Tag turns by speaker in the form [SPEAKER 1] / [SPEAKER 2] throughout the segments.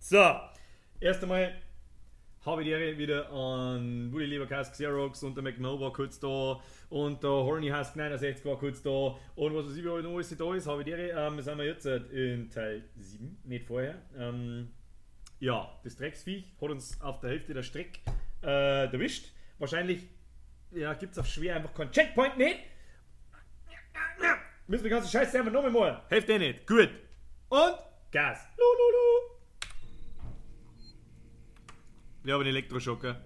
[SPEAKER 1] So, erst einmal habe ich die Ehre wieder an Woody Leberkas, Xerox und der McNo war kurz da und der Horny Husk 69 war kurz da und was weiß ich, wer noch alles da ist, habe ich die Ehre. Wir sind wir jetzt in Teil 7, nicht vorher. Ja, das Drecksviech hat uns auf der Hälfte der Strecke erwischt. Wahrscheinlich ja, gibt es auf schwer einfach keinen Checkpoint nicht. Müssen wir die ganze Scheiße einfach nochmal machen. Hilft eh nicht. Gut. Und Gas. Lululu. Wir haben einen Elektroschocker.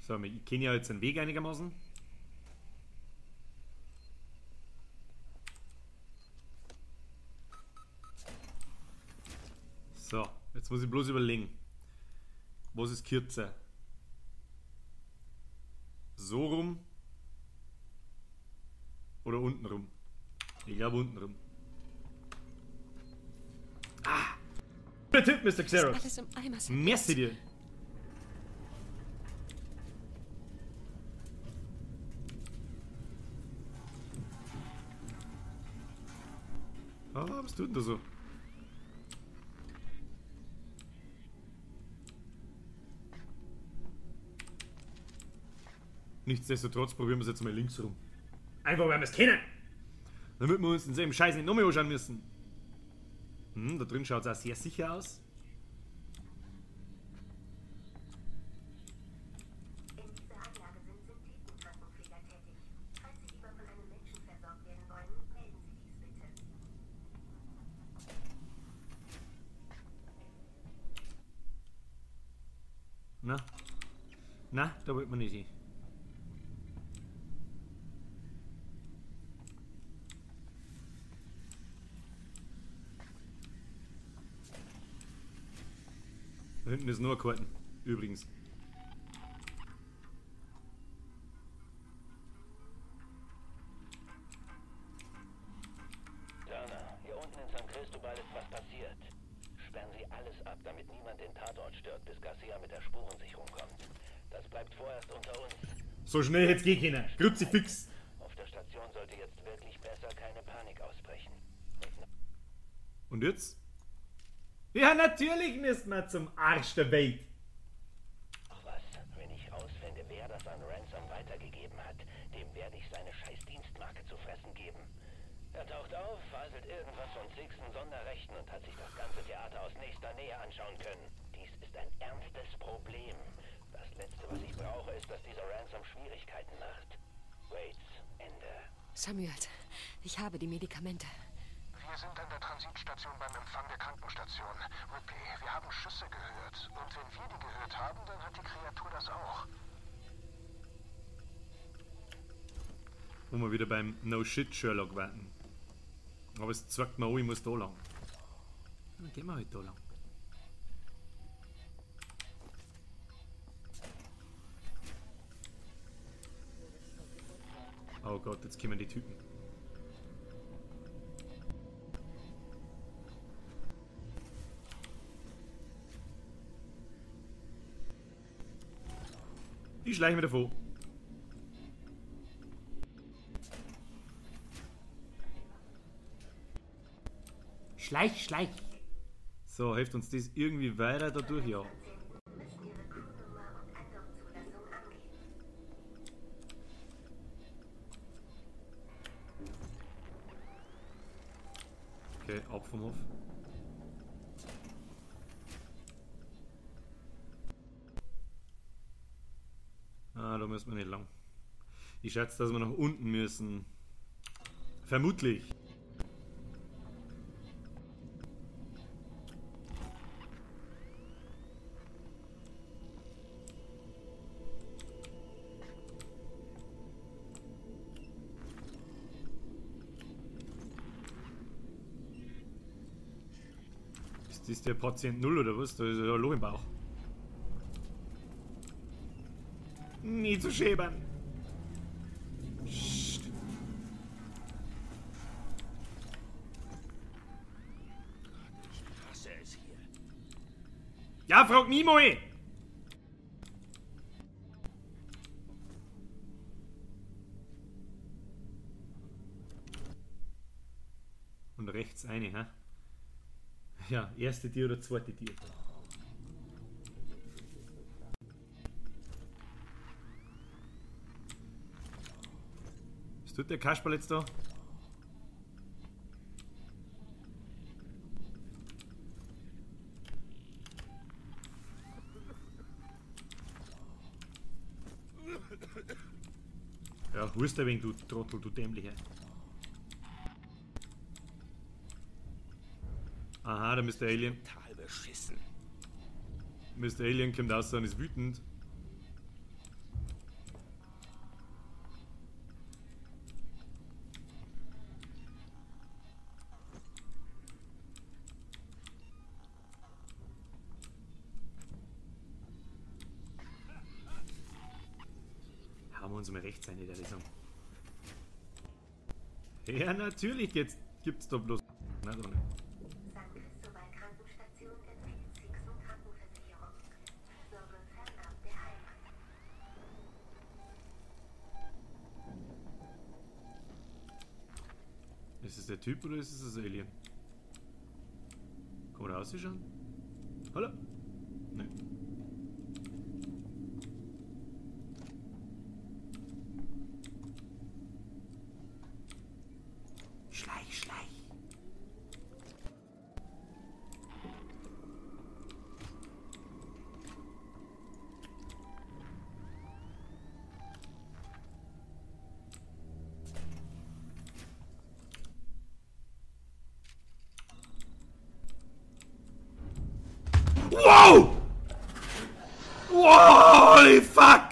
[SPEAKER 1] So, ich kenne ja jetzt den Weg einigermaßen. So, jetzt muss ich bloß überlegen. Was ist kürzer? So rum? Oder unten rum? Ich glaube unten rum. Ah! Der Typ, Mr. Xerox!
[SPEAKER 2] Alles im Eimer.
[SPEAKER 1] Merci dir! Ah, was tut denn da so? Nichtsdestotrotz probieren wir es jetzt mal links rum. Einfach, weil wir es kennen! Damit wir uns denselben Scheiß nicht nochmal anschauen müssen. Hm, da drin schaut es auch sehr sicher aus.
[SPEAKER 3] In dieser Anlage sind Synthetenkrankenpfleger tätig. Falls Sie lieber von einem Menschen versorgt werden wollen, melden Sie dies bitte.
[SPEAKER 1] Na? Na, da wollte man nicht hin. Da hinten ist nur ein Karten, übrigens.
[SPEAKER 4] Turner, hier unten in San Cristobal ist was passiert. Sperren Sie alles ab, damit niemand den Tatort stört, bis Garcia mit der Spurensicherung kommt. Das bleibt vorerst unter uns.
[SPEAKER 1] So schnell hätt's gehen können. Kruzifix.
[SPEAKER 4] Auf der Station sollte jetzt wirklich besser keine Panik ausbrechen.
[SPEAKER 1] Und jetzt? Ja, natürlich müssen wir zum Arsch der Welt.
[SPEAKER 4] Ach was, wenn ich rausfinde, wer das an Ransom weitergegeben hat, dem werde ich seine scheiß Dienstmarke zu fressen geben. Er taucht auf, faselt irgendwas von zigsten Sonderrechten und hat sich das ganze Theater aus nächster Nähe anschauen können. Dies ist ein ernstes Problem. Das Letzte, was ich brauche, ist, dass dieser Ransom Schwierigkeiten macht. Waits, Ende.
[SPEAKER 2] Samuels, ich habe die Medikamente.
[SPEAKER 5] Wir sind an der Transitstation beim Empfang der Krankenstation. Ripley, wir haben Schüsse gehört. Und wenn wir die gehört haben, dann hat die Kreatur das auch.
[SPEAKER 1] Wo wir wieder beim No-Shit Sherlock warten. Aber es zeigt mir an, ich muss da lang. Dann gehen wir halt da lang. Oh Gott, jetzt kommen die Typen. Ich schleiche mir davor. Schleich, schleich. So, hilft uns das irgendwie weiter dadurch? Ja. Okay, ab vom Hof. Ah, da müssen wir nicht lang. Ich schätze, dass wir nach unten müssen. Vermutlich. Ist das der Patient 0 oder was? Da ist ja ein Loch im Bauch. Nie zu schäbern. Psst. Ja, frag mich mal! Und rechts eine, hä? Ja, erste Tür oder zweite Tür. Was tut der Kasperl jetzt da? Ja, hust ein wenig, du Trottel, du Dämlicher. Aha, der Mr. Alien.
[SPEAKER 4] Total beschissen.
[SPEAKER 1] Mr. Alien kommt raus und ist wütend. Hauen wir uns mal rechts rein, der ich sagen. Ja, natürlich, jetzt gibt's da bloß. Na, doch nicht.
[SPEAKER 3] San Cristobal Krankenstation empfiehlt Sixen Krankenversicherung. Fürsorge fernab der Heimat.
[SPEAKER 1] Ist es der Typ oder ist es das Alien? Kann man da rausschauen? Hallo? Nein. Schleich, schleich. Wow! Holy fuck!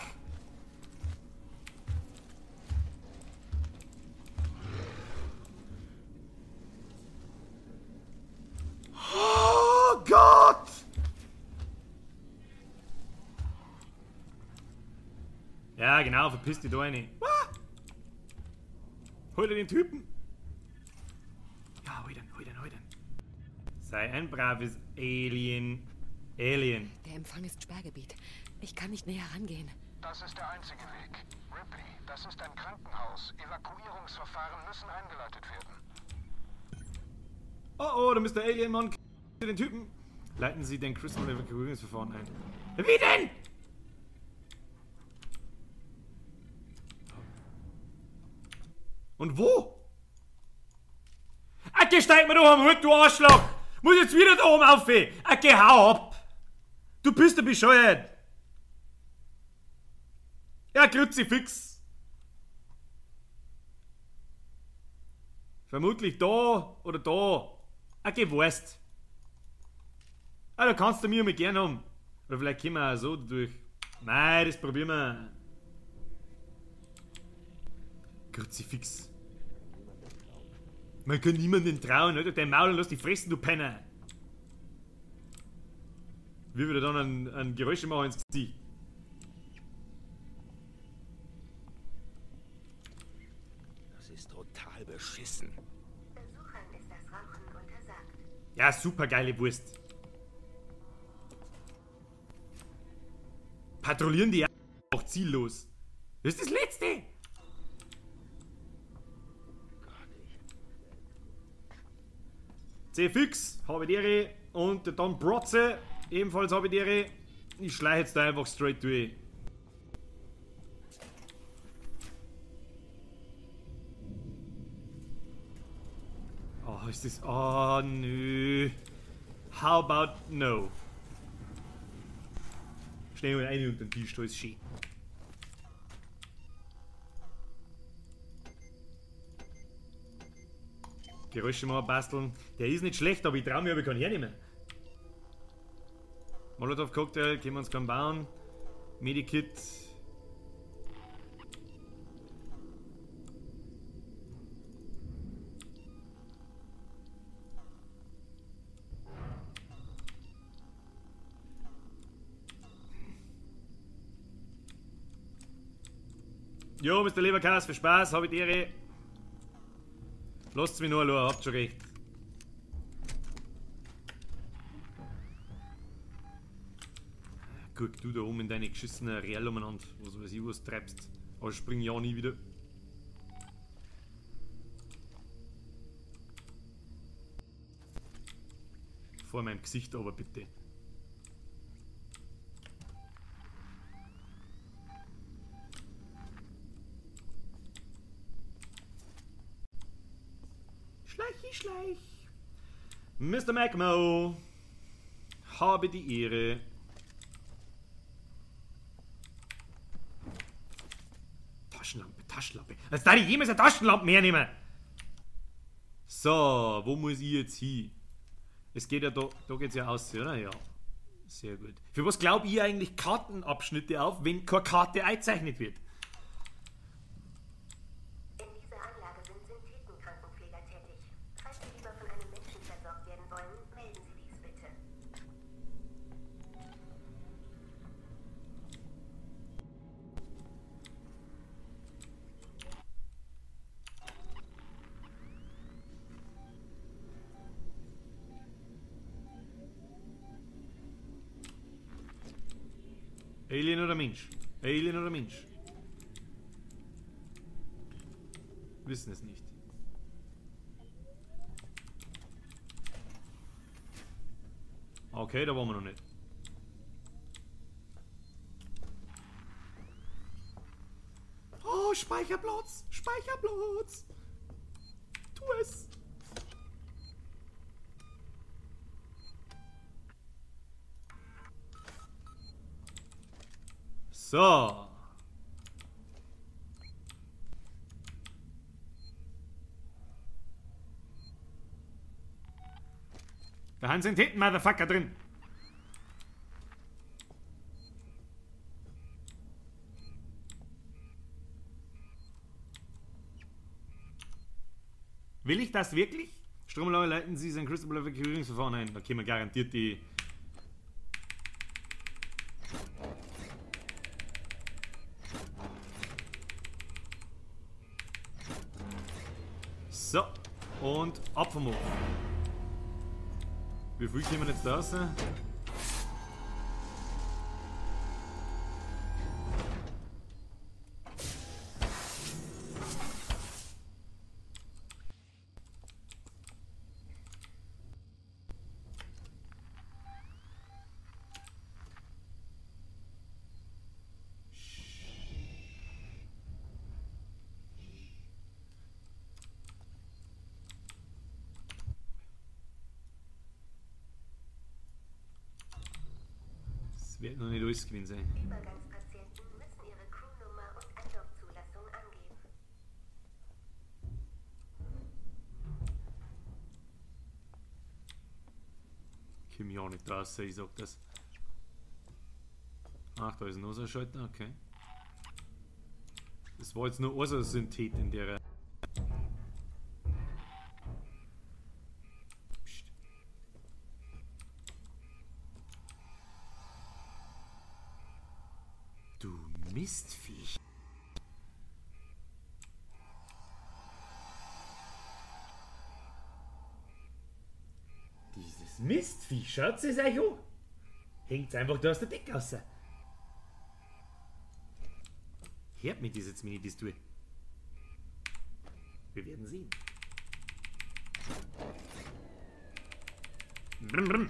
[SPEAKER 1] Oh Gott! Ja, genau, verpiss dich da rein. Ah! Hol dir den Typen! Ja, hol den, hol den, hol den. Sei ein braves Alien. Alien.
[SPEAKER 2] Der Empfang ist Sperrgebiet. Ich kann nicht näher rangehen.
[SPEAKER 5] Das ist der einzige Weg. Ripley, das ist ein Krankenhaus. Evakuierungsverfahren müssen eingeleitet werden.
[SPEAKER 1] Oh oh, da müsste Alien Mann den Typen. Leiten Sie den Crystal Evakuierungsverfahren ein. Wie denn? Und wo? Acke, steig mir doch am Hut, du Arschloch! Muss jetzt wieder da oben auf! Acke, hau ab! Du bist ja bescheuert! Ja, Kruzifix! Vermutlich da oder da. Acke, weißt. Ah, da kannst du mir mal gern haben. Oder vielleicht kommen wir auch so durch. Nein, das probieren wir. Kruzifix. Man kann niemandem trauen, Alter. Dein Maul und lass dich fressen, du Penner. Wie wieder dann ein Geräusch machen ins Gesicht.
[SPEAKER 4] Das ist total beschissen.
[SPEAKER 3] Besuchern ist das Rauchen untersagt.
[SPEAKER 1] Ja, super geile Wurst. Patrouillieren die auch ziellos. Das ist das Letzte. C-Fix, habe die Ehre. Und der Don Brotze, ebenfalls habe die Ehre. Ich schleiche jetzt da einfach straight durch. Oh, ist das... Oh, nö. How about no? Schnell mal rein unter den Tisch, da ist schön. Geräusche mal basteln. Der ist nicht schlecht, aber ich trau mir, aber ich kann hernehmen. Molotov Cocktail, können wir uns kaum bauen. Medikit. Jo, Mr. Leberkas, viel Spaß, hab ich die Ehre. Lasst mich nur allein, habt schon recht. Guck du da oben in deine geschissene Real umeinander, was weiß ich, was treibst. Aber spring ja nie wieder. Vor meinem Gesicht aber bitte. Schleichi, schleich. Mr. Macmo, habe die Ehre. Taschenlampe, Taschenlampe. Als da ich jemals eine Taschenlampe mehr nehmen. So, wo muss ich jetzt hin? Es geht ja da, da geht's ja aus, oder? Ja. Sehr gut. Für was glaub ich eigentlich Kartenabschnitte auf, wenn keine Karte eingezeichnet wird?
[SPEAKER 3] In dieser Anlage sind Synthetenkrankenpfleger tätig. Falls Sie lieber von einem Menschen versorgt werden wollen, melden Sie dies bitte.
[SPEAKER 1] Alien oder Mensch? Alien oder Mensch? Wissen es nicht. Okay, da waren wir noch nicht. Oh, Speicherplatz! Speicherplatz! Tu es! So. Da haben sie einen Titten, Motherfucker, drin. Will ich das wirklich? Stromanlage leiten Sie sein Crystal Evakuierungsverfahren ein. Da kämen garantiert die... So, und ab vom Hof. Wie viel kommen wir jetzt da raus? Das wird noch nicht alles gewesen sein.
[SPEAKER 3] Übergangspatienten müssen ihre Crewnummer und Andockzulassung angeben.
[SPEAKER 1] Komm ja nicht raus, ich sag das. Ach, da ist noch so ein Schalter, okay. Das war jetzt nur ein Synthet in der. Psst. Du Mistviech. Dieses Mistviech, schaut es euch an. Hängt's einfach da aus der Decke raus. Hört mich das jetzt, wenn ich das tue. Wir werden sehen. Brumm, brumm.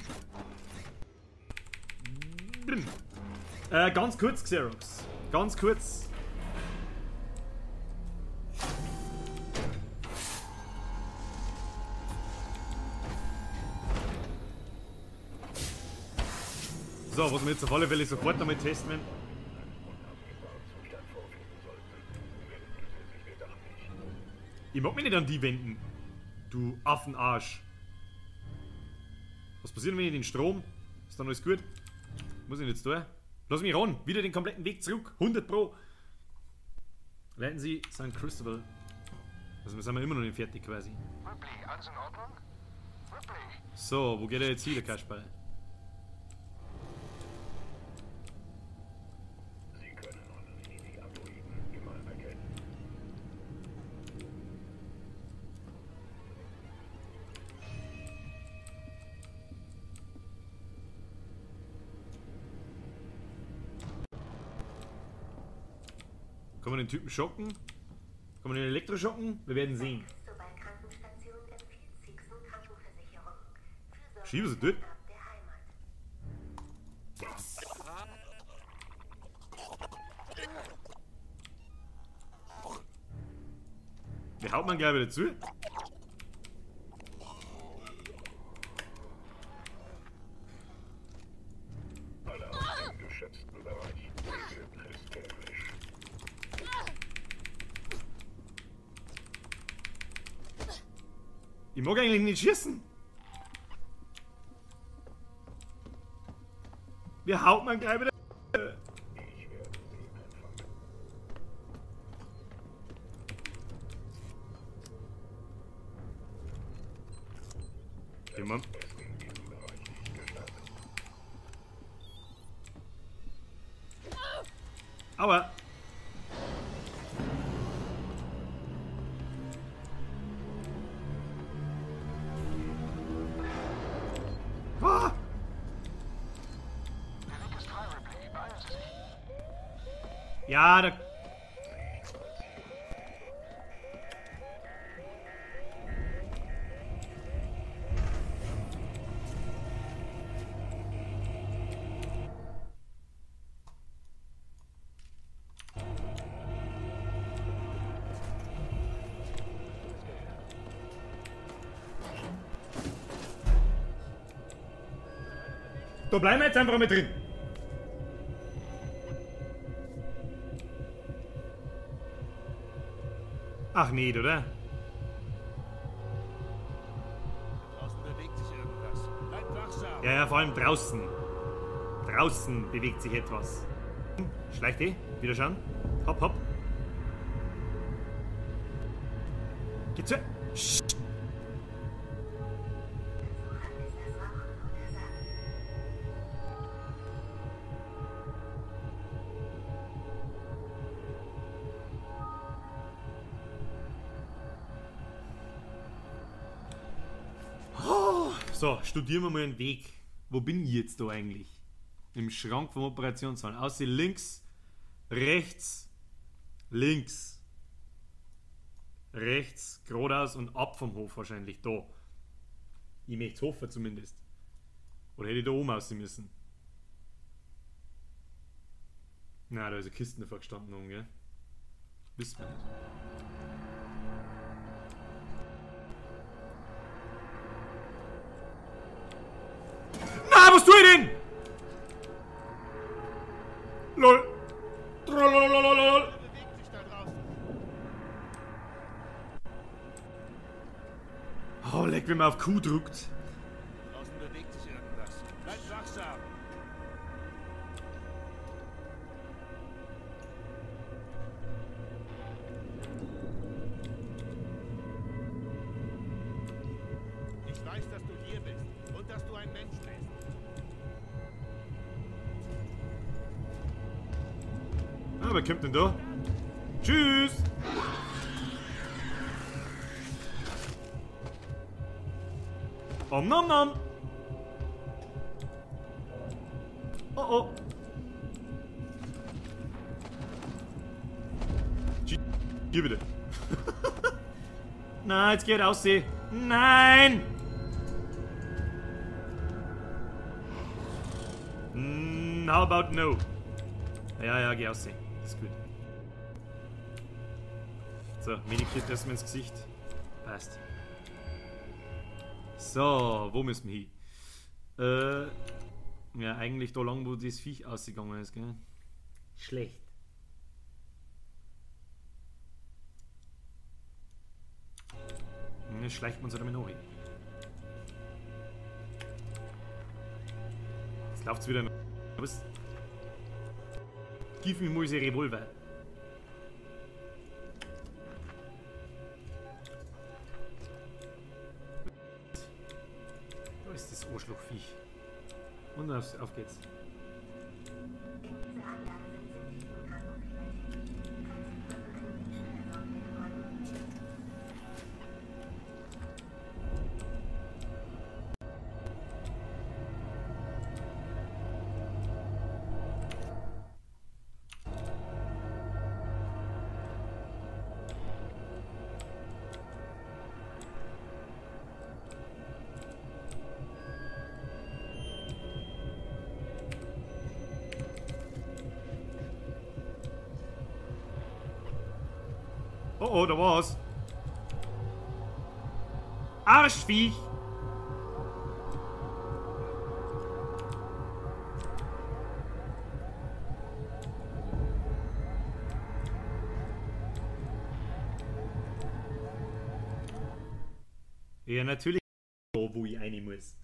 [SPEAKER 1] Brumm. Ganz kurz, Xerox. Ganz kurz. So, was wir jetzt auf alle Fälle sofort einmal testen werden. Ich mag mich nicht an die wenden. Du Affenarsch. Was passiert, wenn ich den Strom? Ist dann alles gut? Muss ich jetzt da? Lass mich ran! Wieder den kompletten Weg zurück! 100 Pro! Leiten Sie St. Cristobal. Also wir sind ja immer noch nicht fertig quasi.
[SPEAKER 5] Ripley, alles in Ordnung? Ripley!
[SPEAKER 1] So, wo geht er jetzt hin, der Kasperl?
[SPEAKER 4] Sie können die Androiden immer erkennen.
[SPEAKER 1] Kann man den Typen schocken? Kann man den Elektroschocken? Wir werden sehen. Schieben Sie durch. Wie haut man gleich wieder zu?
[SPEAKER 5] Alle aus dem geschätzten Bereich sind hysterisch.
[SPEAKER 1] Ich mag eigentlich nicht schießen. Wie haut man gleich wieder?
[SPEAKER 5] Ich werde sie einfangen.
[SPEAKER 1] Immer.
[SPEAKER 5] Es in diesem Bereich nicht gestattet.
[SPEAKER 1] Aua. Ah!
[SPEAKER 5] Der Weg ist frei, Ripley. Beeilen Sie sich.
[SPEAKER 1] Ja, da. Da bleiben wir jetzt einfach mit drin. Ach nee, oder?
[SPEAKER 6] Draußen bewegt sich irgendwas. Bleib wachsam.
[SPEAKER 1] Ja, ja, vor allem draußen. Draußen bewegt sich etwas. Schleicht eh. Wieder schauen. Hopp, hopp. Geh zu. So, studieren wir mal einen Weg. Wo bin ich jetzt da eigentlich? Im Schrank vom Operationssaal. Außer links, rechts, links. Rechts, geradeaus und ab vom Hof wahrscheinlich. Da. Ich möchte es hoffen zumindest. Oder hätte ich da oben aussehen müssen? Na, da ist eine Kiste davor gestanden oben, gell? Wissen wir nicht. Na, was tue ich denn? LOL. Trollolololol.
[SPEAKER 6] Bewegt sich da draußen.
[SPEAKER 1] Oh, leck, wenn man auf Q drückt.
[SPEAKER 6] Draußen bewegt sich irgendwas. Bleib wachsam. Ich weiß, dass du hier bist und dass du ein Mensch bist.
[SPEAKER 1] Ah, wer kommt denn da? Tschüss! Om nom nom! Oh oh! Hier bitte! Nein, jetzt geht raus! Nein! How about no? Ja, ja, geh aussehen. Das ist gut. So, Medikit erstmal ins Gesicht. Passt. So, wo müssen wir hin? Ja, eigentlich da lang, wo das Viech ausgegangen ist, gell? Schlecht. Jetzt schleicht man uns halt damit noch hin. Jetzt läuft's wieder. Was? Gib mir mal Revolver. Da ist das Arschlochviech. Und auf geht's.
[SPEAKER 3] In dieser Anlage sind Synthesenkrankenpfleger tätig. Falls Sie lieber von einem Menschen versorgt werden wollen,
[SPEAKER 1] Oh, oh, da war's. Arschviech! Ja, natürlich, wo ich rein muss.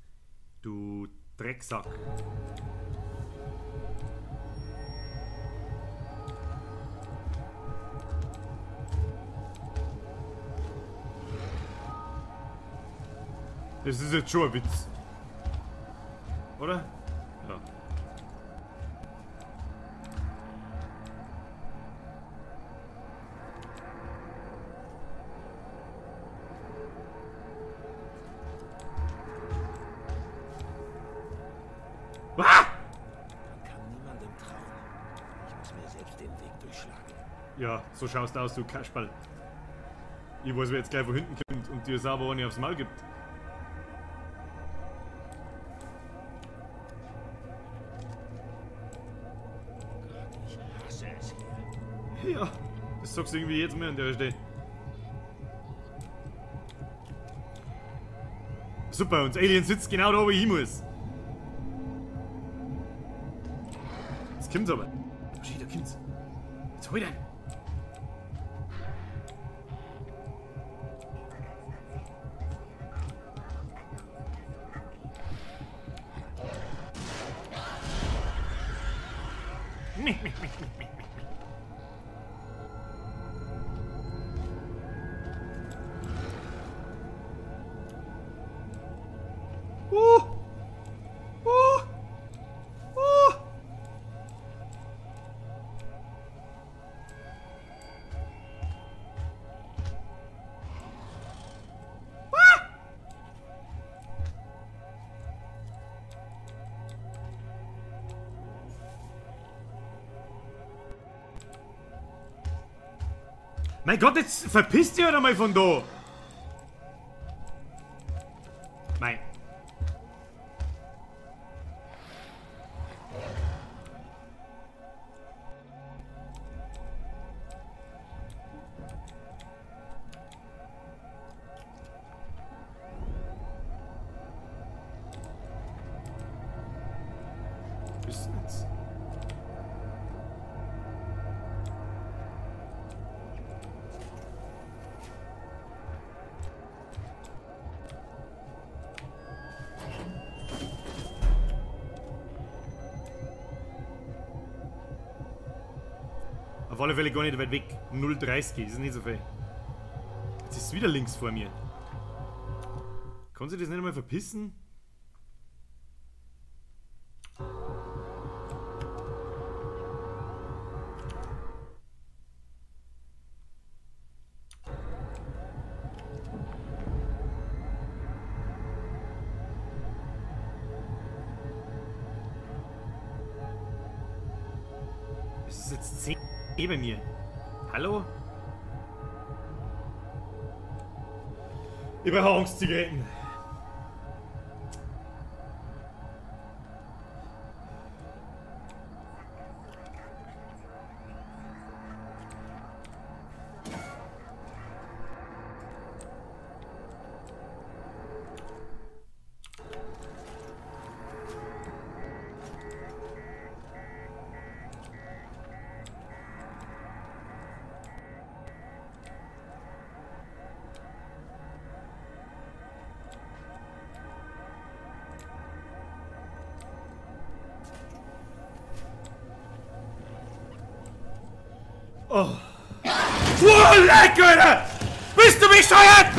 [SPEAKER 1] Du Drecksack. Das ist jetzt schon ein Witz. Oder? Ja. Ah!
[SPEAKER 4] Man kann niemandem trauen. Ich muss mir selbst den Weg durchschlagen.
[SPEAKER 1] Ja, so schaust du aus, du Kasperl. Ich weiß, wer jetzt gleich von hinten kommt und dir sauber eine aufs Maul gibt. Ja, das sagst du irgendwie jetzt mehr an der Stelle. Super, und das Alien sitzt genau da, wo ich hin muss. Jetzt kommt's aber. Oh shit, da kommt's. Jetzt hol ihn! Mein Gott, jetzt verpiss dich halt einmal von da! Nein. Ist jetzt? Auf alle Fälle gar nicht weit weg. 0,30, ist nicht so viel. Jetzt ist es wieder links vor mir. Kann sich das nicht einmal verpissen? Es ist jetzt 10 bei mir. Hallo? Ich brauche Angstzigaretten. Oh. Oh, leck, Alter! Bist du bescheuert?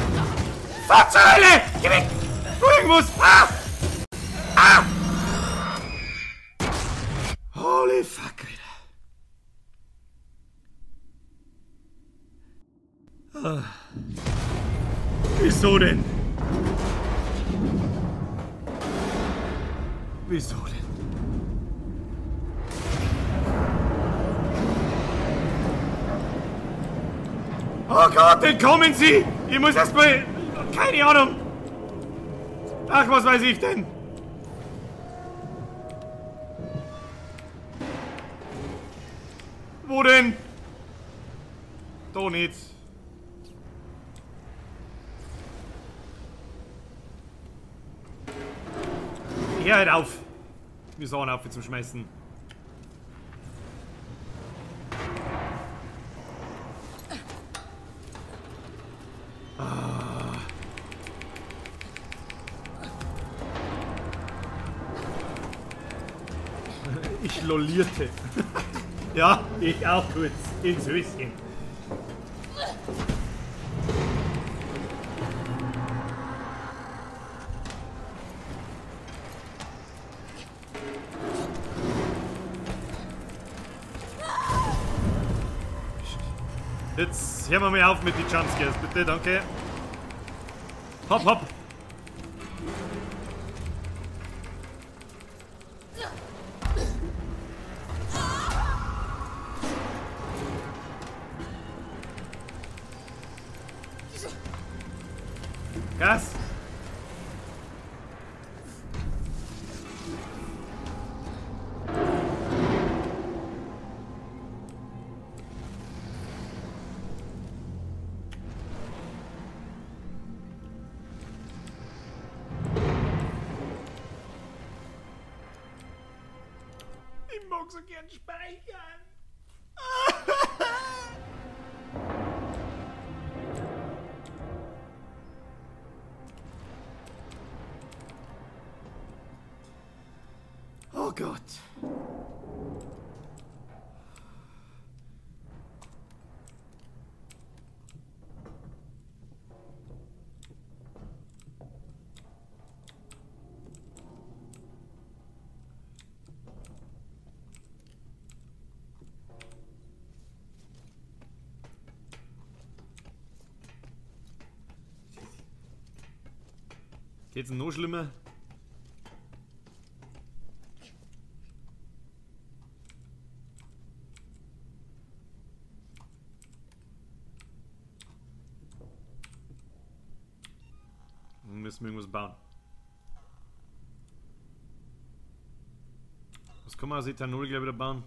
[SPEAKER 1] Fahr zur Hölle! Geh weg! Du irgendwas! Ah! Ah! Holy fuck, Alter. Ah. Wieso denn? Wieso denn? Oh Gott, dann kommen sie! Ich muss erstmal. Keine Ahnung! Ach, was weiß ich denn? Wo denn? Da nicht. Hör halt auf! Wir sahen auf zum Schmeißen. Ah. Ich lollierte. Ja, ich auch kurz. Ins Höschen. Jetzt hören wir mal auf mit den Jumpscares, bitte, danke. Hopp, hopp. Gas! Ich mag so gern speichern. Oh Gott. Geht's noch schlimmer? Müssen wir irgendwas bauen. Was kann man aus Ethanol gleich wieder bauen?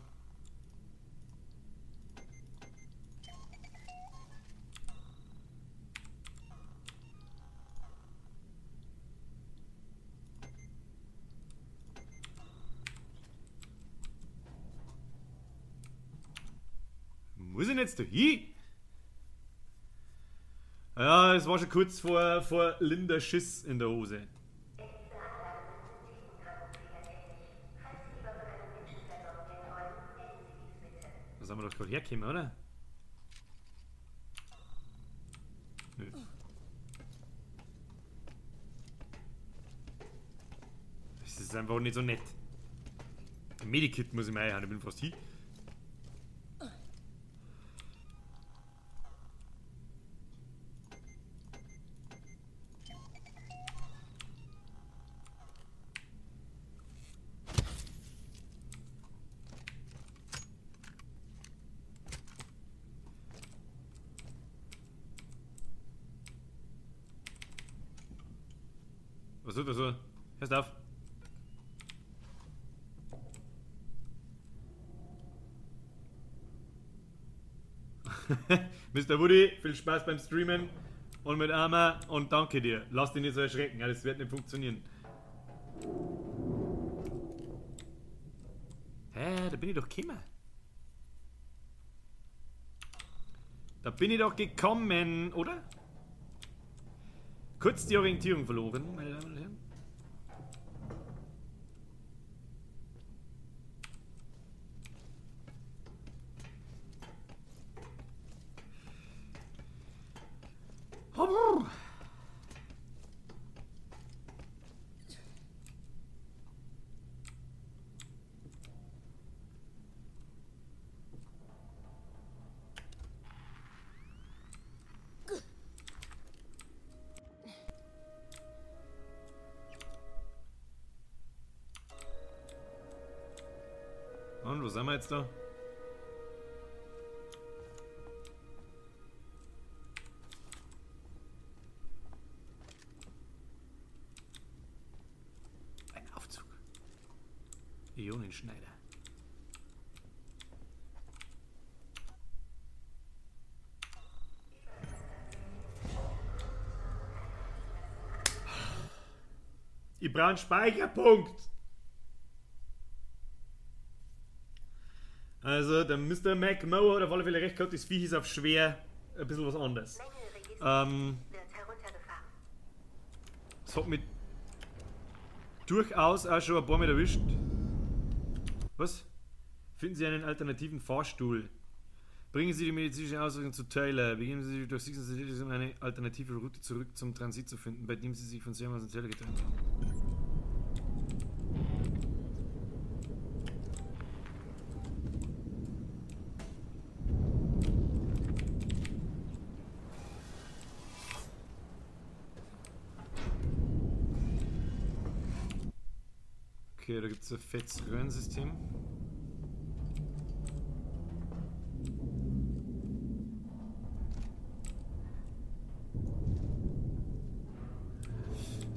[SPEAKER 1] Muss ich denn jetzt da hin? Ja, es war schon kurz vor Linda Schiss in der Hose. Da sind wir doch gerade hergekommen, oder? Nö. Das ist einfach nicht so nett. Ein Medikit muss ich mir einhauen, ich bin fast hin. Was tut das so? Hörst auf. Mr. Woody, viel Spaß beim Streamen und mit Arma und danke dir. Lass dich nicht so erschrecken, das wird nicht funktionieren. Hä, da bin ich doch gekommen. Da bin ich doch gekommen, oder? Kurz die Orientierung verloren, meine Damen und Herren. Und wo sind wir jetzt da? Ein Aufzug. Ionenschneider. Ich brauche einen Speicherpunkt. Also, der Mr. McMower hat auf alle Fälle recht gehabt, das Viech ist auf schwer ein bisschen was anderes. Das hat mich durchaus auch schon ein paar Mal erwischt. Was? Finden Sie einen alternativen Fahrstuhl. Bringen Sie die medizinische Ausrüstung zu Taylor. Begeben Sie sich durch 66, um eine alternative Route zurück zum Transit zu finden, bei dem Sie sich von Sherman und Taylor getrennt haben. Okay, da gibt es ein fettes Röhrensystem.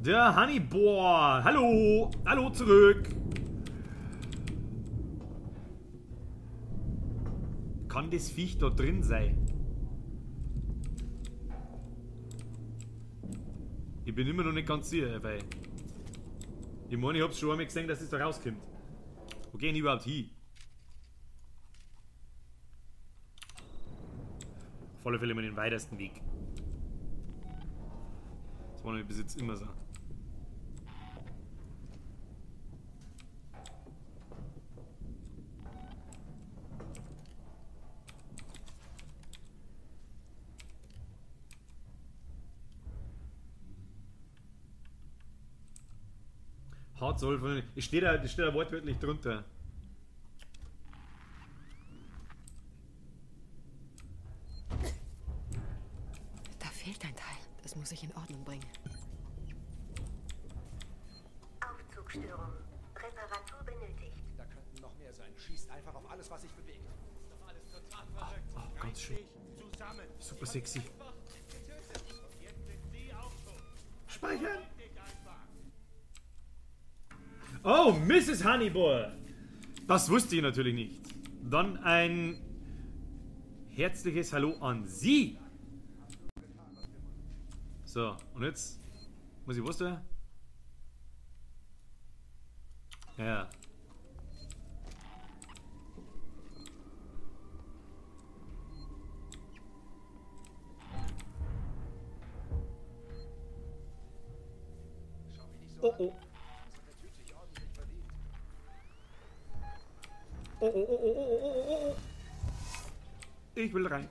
[SPEAKER 1] Der Honeyboar! Hallo! Hallo zurück! Kann das Viech da drin sein? Ich bin immer noch nicht ganz sicher, weil... Ich meine, ich hab's schon einmal gesehen, dass es da rauskommt. Wo gehen die überhaupt hin? Auf alle Fälle immer den weitesten Weg. Das war nämlich bis jetzt immer so. Hart soll von. Ich stehe da wortwörtlich drunter.
[SPEAKER 2] Da fehlt ein Teil. Das muss ich in Ordnung bringen.
[SPEAKER 3] Aufzugstörung. Reparatur benötigt.
[SPEAKER 7] Da könnten noch mehr sein. Schießt einfach auf alles, was sich bewegt.
[SPEAKER 6] Das ist doch alles total verrückt.
[SPEAKER 1] Oh, ganz schön. Super sexy. Speichern! Oh, Mrs. Honeyboy! Das wusste ich natürlich nicht. Dann ein herzliches Hallo an Sie. So, und jetzt muss ich was da? Ja. Oh, oh. Oh, oh, oh, oh, oh, oh, oh, oh. Ich will rein.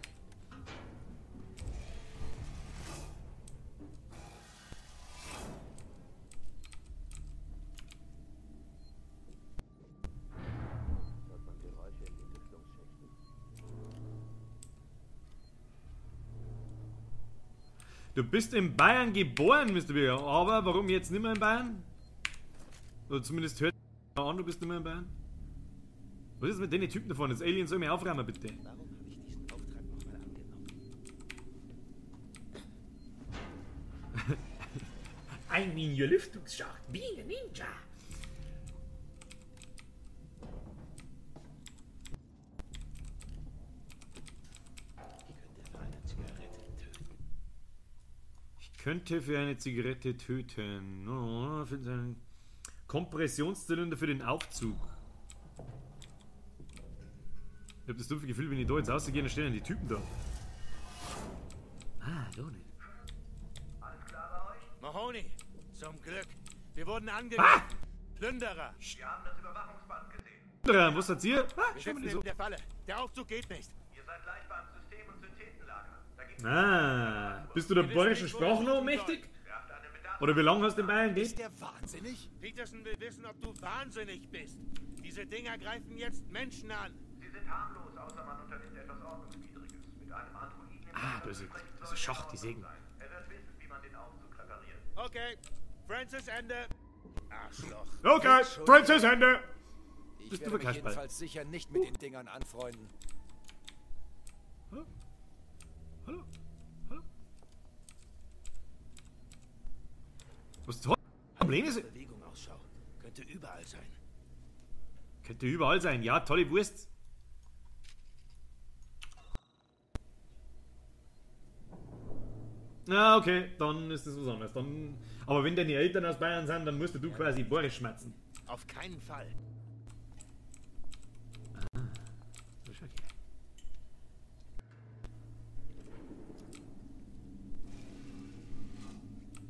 [SPEAKER 4] Hört man Geräusche in den Lüftungsschächten?
[SPEAKER 1] Du bist in Bayern geboren, Mr. Bürger. Aber warum jetzt nicht mehr in Bayern? Oder zumindest hört an, du bist nicht mehr in Bayern. Was ist mit den Typen davon? Das Alien soll mir aufräumen, bitte.
[SPEAKER 4] Warum habe ich diesen Auftrag nochmal angenommen?
[SPEAKER 1] I'm in your Lüftungsschacht. Be a Ninja.
[SPEAKER 4] Ich könnte für eine Zigarette töten.
[SPEAKER 1] Ich könnte für eine Zigarette töten. Oh, finden Sie einen Kompressionszylinder für den Aufzug. Ich hab das dumpfe Gefühl, wenn ich da jetzt rausgehe, dann stehen dann die Typen da. Ah, da nicht.
[SPEAKER 6] Alles klar bei euch? Mahoney, zum Glück. Wir wurden angegriffen.
[SPEAKER 1] Ah!
[SPEAKER 6] Plünderer.
[SPEAKER 5] Wir haben das Überwachungsband gesehen.
[SPEAKER 1] Plünderer, was seid ihr? Ah,
[SPEAKER 6] Wir
[SPEAKER 1] schau mal
[SPEAKER 6] sitzen
[SPEAKER 1] so.
[SPEAKER 6] in der Falle. Der Aufzug geht nicht.
[SPEAKER 5] Ihr seid gleich beim System- und Synthetenlager. Da gibt's
[SPEAKER 1] Ah, bist du der
[SPEAKER 6] Wir wissen
[SPEAKER 1] bayerischen
[SPEAKER 6] nicht, wo
[SPEAKER 1] Sprache
[SPEAKER 6] wir
[SPEAKER 1] noch
[SPEAKER 6] suchen
[SPEAKER 1] mächtig?
[SPEAKER 5] Werft einen Bedarf.
[SPEAKER 1] Oder wie lange hast du in Bayern
[SPEAKER 7] Ist
[SPEAKER 1] gelebt?
[SPEAKER 7] der wahnsinnig?
[SPEAKER 6] Peterson will wissen, ob du wahnsinnig bist. Diese Dinger greifen jetzt Menschen an.
[SPEAKER 5] Sie sind harmlos, außer man unternimmt etwas Ordnungswidriges. Mit einem Androiden im
[SPEAKER 1] Ah, das ist ein Schacht, die Sägen.
[SPEAKER 5] Er wird wissen, wie man den Aufzug repariert.
[SPEAKER 6] Okay, Francis Ende. Arschloch.
[SPEAKER 1] Okay, Francis Ende.
[SPEAKER 7] Ich
[SPEAKER 1] Bist du
[SPEAKER 7] werde mich
[SPEAKER 1] verkasperlt?
[SPEAKER 7] jedenfalls sicher nicht mit den Dingern anfreunden.
[SPEAKER 1] Hallo? Hallo? Hallo? Was das Problem ist?
[SPEAKER 4] Bewegung Ausschau. Könnte überall sein.
[SPEAKER 1] Könnte überall sein. Ja, tolle Wurst. Na, okay, dann ist das was anderes. Dann, aber wenn deine Eltern aus Bayern sind, dann musst du quasi Bayerisch schmatzen.
[SPEAKER 6] Auf keinen Fall.
[SPEAKER 1] Ah, das ist okay.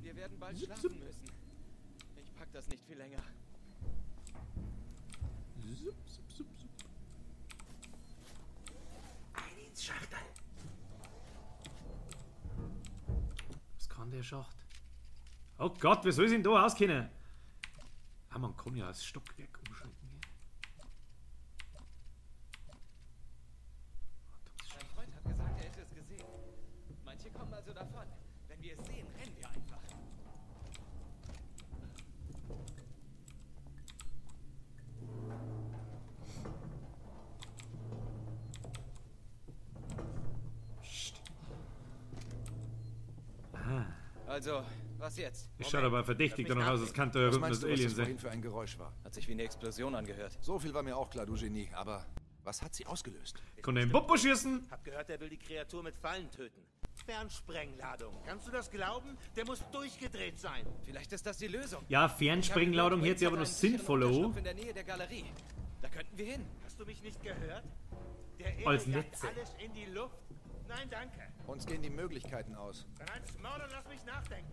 [SPEAKER 8] Wir werden bald schlafen müssen. Ich pack das nicht viel länger.
[SPEAKER 1] Zup, zup, zup, zup. Ein ins Schachtel. Was kann der Schacht? Oh Gott, wie soll ich denn da auskennen? Ah, man kann ja das Stockwerk umschalten. Gell?
[SPEAKER 8] Mein Freund hat gesagt, er hätte es gesehen. Manche kommen also davon. Wenn wir es sehen, rennen wir einfach.
[SPEAKER 1] Psst. Ah.
[SPEAKER 8] Also, was jetzt?
[SPEAKER 1] Es schaut aber verdächtig danach aus, als könnte da
[SPEAKER 7] Was
[SPEAKER 1] unten
[SPEAKER 7] meinst
[SPEAKER 1] das
[SPEAKER 7] du, was
[SPEAKER 1] Alien
[SPEAKER 7] das
[SPEAKER 1] sein.
[SPEAKER 7] vorhin für ein Geräusch war?
[SPEAKER 8] Hat sich wie eine Explosion angehört.
[SPEAKER 7] So viel war mir auch klar, du Genie. Aber was hat sie ausgelöst?
[SPEAKER 1] Kann er im Popo schießen?
[SPEAKER 6] Hab gehört, er will die Kreatur mit Fallen töten. Fernsprengladung. Kannst du das glauben? Der muss durchgedreht sein.
[SPEAKER 8] Vielleicht ist das die Lösung.
[SPEAKER 1] Ja, Fernsprengladung hört sich aber noch sinnvoller an.
[SPEAKER 8] In der Nähe der Galerie. Da könnten wir hin.
[SPEAKER 6] Hast du mich nicht gehört? Der Irre
[SPEAKER 1] Als
[SPEAKER 6] jagt
[SPEAKER 1] Netze.
[SPEAKER 6] alles in die Luft. Nein, danke.
[SPEAKER 7] Uns gehen die Möglichkeiten aus.
[SPEAKER 6] Dann halt's Maul und lass mich nachdenken.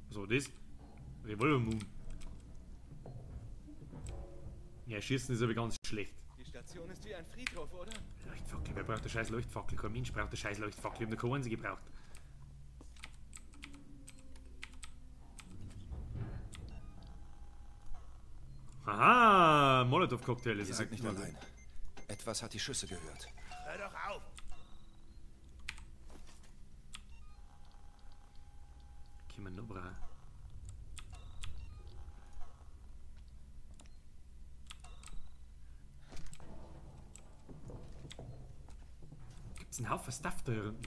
[SPEAKER 1] So, das. Revolver Moon. Ja, schießen ist aber ganz schlecht.
[SPEAKER 8] Die Station ist wie ein Friedhof, oder?
[SPEAKER 1] Leuchtfackel, wer braucht eine scheiß Leuchtfackel? Kein Mensch braucht eine scheiß Leuchtfackel. Ich hab noch keine einzige gebraucht. Aha, Molotow-Cocktail ist
[SPEAKER 7] Wir sind nicht
[SPEAKER 1] immer gut.
[SPEAKER 7] allein. Etwas hat die Schüsse gehört.
[SPEAKER 6] Hör doch auf.
[SPEAKER 1] Können wir noch brauchen. Gibt's einen Haufen Stuff da unten?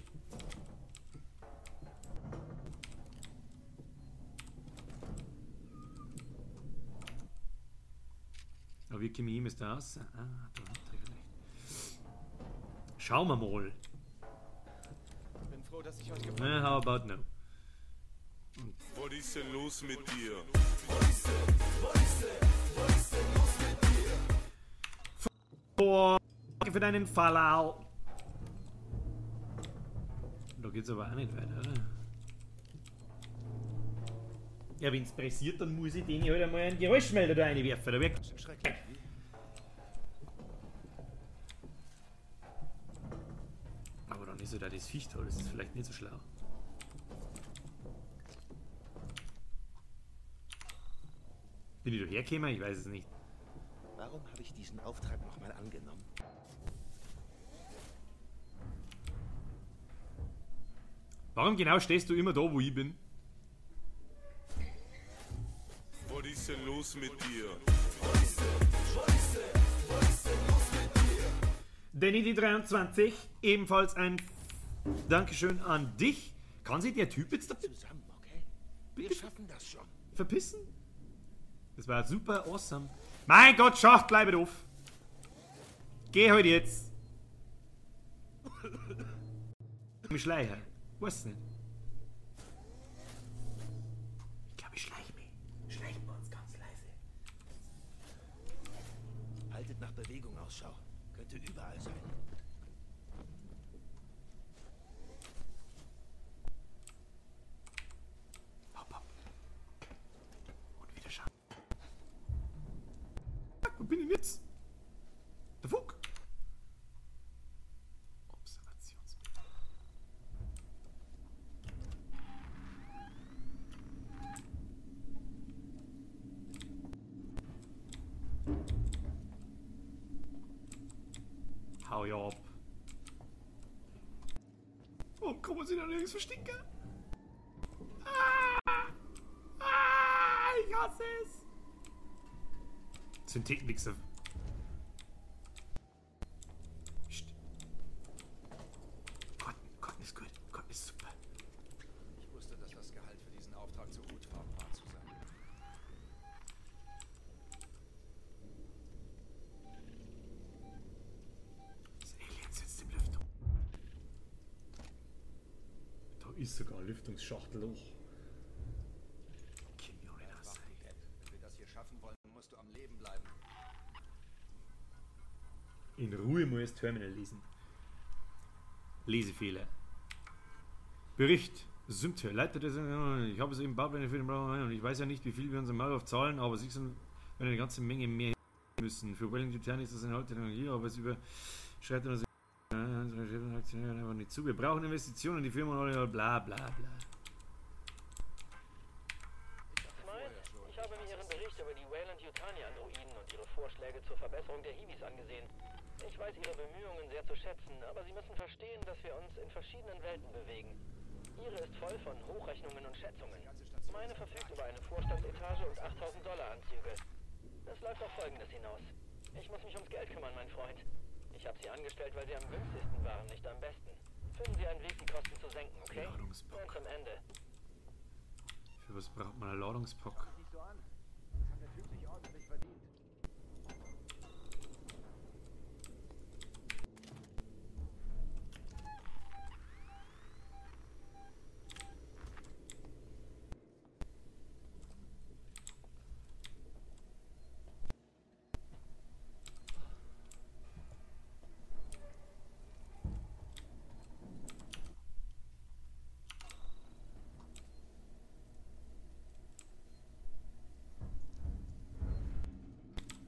[SPEAKER 1] Aber wie komme ich ihm jetzt da raus? Ah, da runter vielleicht. Schauen wir mal.
[SPEAKER 8] Bin froh, dass ich euch gefunden
[SPEAKER 1] Na, how about no?
[SPEAKER 9] Was ist denn los mit dir?
[SPEAKER 1] Boah, danke für deinen Follow. Da geht's aber auch nicht weiter, oder? Ja, wenn's pressiert, dann muss ich denen halt einmal einen Geräuschmelder da reinwerfen. Da wird
[SPEAKER 7] Schrecklich, wie?
[SPEAKER 1] Aber dann ist ja da das Viech da, das ist vielleicht nicht so schlau. Bin ich da hergekommen? Ich weiß es nicht.
[SPEAKER 6] Warum habe ich diesen Auftrag nochmal angenommen?
[SPEAKER 1] Warum genau stehst du immer da, wo ich bin?
[SPEAKER 9] Was ist denn los mit dir?
[SPEAKER 1] Danny die 23, ebenfalls ein Dankeschön an dich. Kann sich der Typ jetzt da
[SPEAKER 6] Zusammen, okay? Wir schaffen das schon.
[SPEAKER 1] verpissen? Das war super awesome. Mein Gott, Schacht, bleib doof. Geh halt jetzt. Mich schleichen. Weiß nicht. Ich glaube, ich schleiche mich. Schleichen wir uns ganz leise.
[SPEAKER 6] Haltet nach Bewegung Ausschau. Könnte überall sein.
[SPEAKER 1] Hopp, hopp. Und wieder schauen. Fuck, wo bin ich denn jetzt? Der Fuck. Observationsbild. Hau ja ab. Warum kann man sich da nirgends verstecken? Ah! Ah! Ich hasse es! Synthetenwichser. Psst. Cotton, Cotton ist gut. Cotton ist super.
[SPEAKER 7] Ich wusste, dass das Gehalt für diesen Auftrag zu gut war, um wahr zu sein.
[SPEAKER 1] Das Alien sitzt im Lüftung. sogar ein Lüftungsschachtel hoch.
[SPEAKER 7] Wenn wir das hier schaffen wollen, musst du am Leben bleiben.
[SPEAKER 1] In Ruhe muss ich das Terminal lesen. Lesefehler. Bericht. Symte, Leiter des. Ich habe es eben Baupläne für den Brauerei und ich weiß ja nicht, wie viel wir uns im Maulwurf zahlen, aber sie sind eine ganze Menge mehr müssen. Für Wellington ist das eine alte Technologie, aber es überschreitet uns einfach nicht zu. Wir brauchen Investitionen, die Firma und bla bla bla.
[SPEAKER 4] Ich habe mir Ihren Bericht über die Weyland-Yutani-Androiden und Ihre Vorschläge zur Verbesserung der Hiwis angesehen. Ich weiß Ihre Bemühungen sehr zu schätzen, aber Sie müssen verstehen, dass wir uns in verschiedenen Welten bewegen. Ihre ist voll von Hochrechnungen und Schätzungen. Meine verfügt über eine Vorstandsetage und $8.000 Anzüge. Es läuft auf Folgendes hinaus. Ich muss mich ums Geld kümmern, mein Freund. Ich habe Sie angestellt, weil Sie am günstigsten waren, nicht am besten. Finden Sie einen Weg, die Kosten zu senken, okay?
[SPEAKER 1] Ladungspack.
[SPEAKER 4] Und zum Ende.
[SPEAKER 1] Für was braucht man einen Ladungspack?
[SPEAKER 7] Nicht so an. Das hat der Typ sich ordentlich verdient.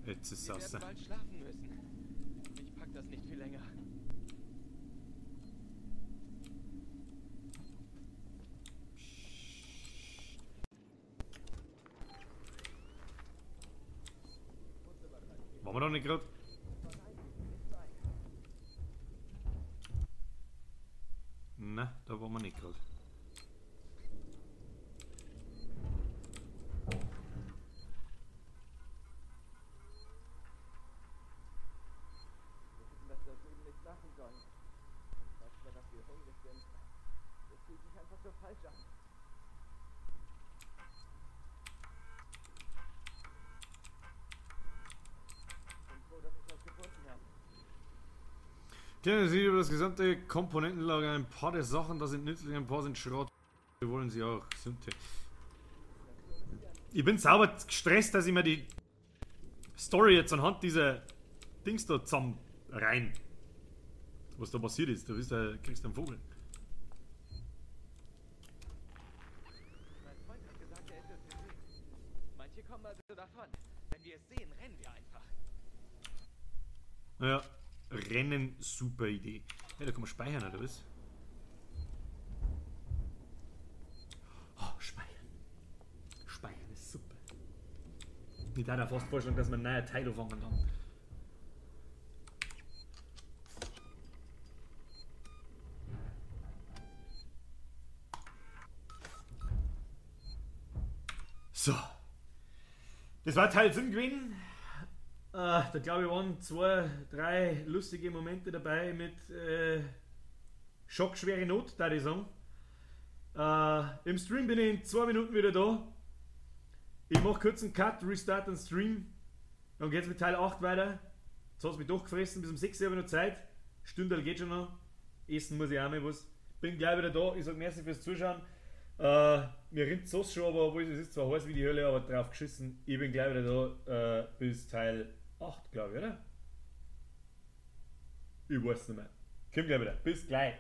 [SPEAKER 1] Jetzt ist
[SPEAKER 8] Wir
[SPEAKER 1] es
[SPEAKER 8] werden
[SPEAKER 1] raus.
[SPEAKER 8] bald schlafen müssen. Ich pack das nicht viel länger.
[SPEAKER 1] Waren wir noch nicht gerade? Na, da waren wir nicht gerade.
[SPEAKER 8] Wir hätten das da drüben nicht machen sollen. Ich weiß zwar, dass wir hungrig sind. Das fühlt sich einfach so falsch an. Ich bin froh, dass ich euch gefunden habe.
[SPEAKER 1] Kennen Sie über das gesamte Komponentenlager ein paar der Sachen, da sind nützlich, ein paar sind Schrott. Wir wollen sie auch. Ich bin sauber gestresst, dass ich mir die Story jetzt anhand dieser Dings da zusammen rein. Was da passiert ist, da bist du, kriegst du einen Vogel.
[SPEAKER 8] Mein Freund hat gesagt, er hätte es gesehen. Manche kommen also davon. Wenn wir es sehen, rennen wir einfach.
[SPEAKER 1] Naja, Rennen, super Idee. Ja, da kann man speichern, oder was? Oh, speichern. Speichern ist super. Ich darf fast vorstellen, dass man einen neuen Teil anfangen kann. So. Das war Teil 7 gewesen. Da glaube ich waren 2, 3 lustige Momente dabei mit schockschwere Not, da ich sagen. Im Stream bin ich in 2 Minuten wieder da. Ich mache kurz einen Cut, restart den Stream. Dann geht's mit Teil 8 weiter. Jetzt hat's mich doch gefressen, bis um 6 Uhr habe ich noch Zeit. Stündel geht schon noch. Essen muss ich auch mal was. Bin gleich wieder da. Ich sag merci fürs Zuschauen. Mir rinnt so schon, aber obwohl es ist zwar heiß wie die Hölle, aber drauf geschissen. Ich bin gleich wieder da bis Teil 8, glaube ich, oder? Ich weiß nicht mehr. Komm gleich wieder. Bis gleich.